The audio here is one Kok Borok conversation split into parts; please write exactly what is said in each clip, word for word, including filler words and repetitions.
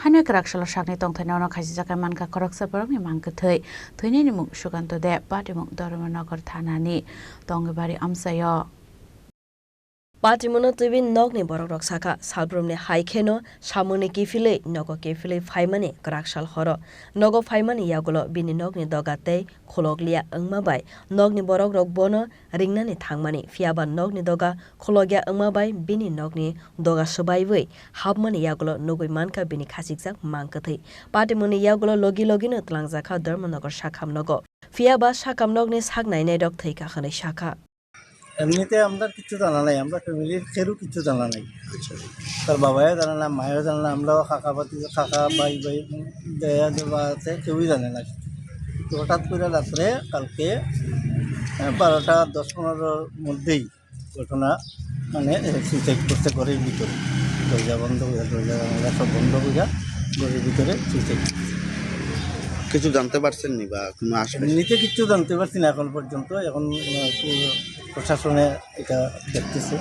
Haino kwrak salo sakni tongthaino ono khasijak khe mankha khoroksa borokni mang kwthwi. Thwinaini mung Sukanto Deb, patimung Dharmanagar thanani Tongibari amchaio. Patimungno twiwi nokni borokrok sakha, salbrumni hai kheno samungni kiphilwi nogo kiphilwi phaimani kwrak sal horo. Nogo phaimani yagulo bini nokni doga tei khulokliya wngma bai nokni borokrok bono ringnani thangmani, phiyaba nokni doga khulokya wngma bai bini nokni doga swbaiwi hapmani yagulo nugwi mankha bini khachikjak mang kwthwi. Patimungni yagulo logi logino twlangjakha Dharmanagar sakham nogo. Phiyaba sakham nokni sak nainairok thwikha hwnwi sakha. এমনিতে আমরা কিচ্ছু জানা নাই, আমরা ফ্যামিলির কেউ কিচ্ছু জানা নাই। তার বাবাও জানে না, মায়ও জানে না, আমরাও কাকা পাতি, কাকা, ভাই, ভাই, দেয়া দেওয়া আছে, কেউই জানে না। তো হঠাৎ করে রাত্রে কালকে, আহ, বারোটা দশ পনেরোর মধ্যেই ঘটনা, মানে, সুইসাইড করছে ঘরের ভিতরে। দরজা বন্ধ করে, দরজা জানালা সব বন্ধ করে ঘরের ভিতরে সুইসাইড করছে। কিছু জানতে পারছেন নি বা কোনো আশপাশে? এমনিতে কিচ্ছু জানতে পারছি না এখন পর্যন্ত। এখন, আহ, প্রশাসনে এটা দেখতেছে।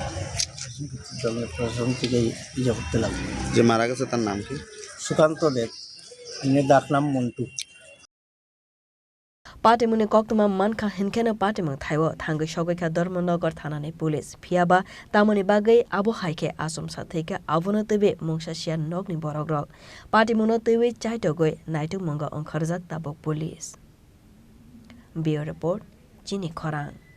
প্রশাসন থেকে ইয়ে করতে লাগবে। যে মারা গেছে তার নাম কি? সুকান্ত দেব, এমনি ডাক নাম Montu. Patimungni koktwma mankha hinkheno patimung thaibo thangwi sogwikha Dharmanagar thanani police. Phiyaba tamoni bagwi abo hai khe achomsa thwikha abono twiwi mungsa siya nokni borokrok. Patimungno twiwi chaitogwi naitukmungo wngkharjak tabuk police. Bureau Report, Chini Khorang.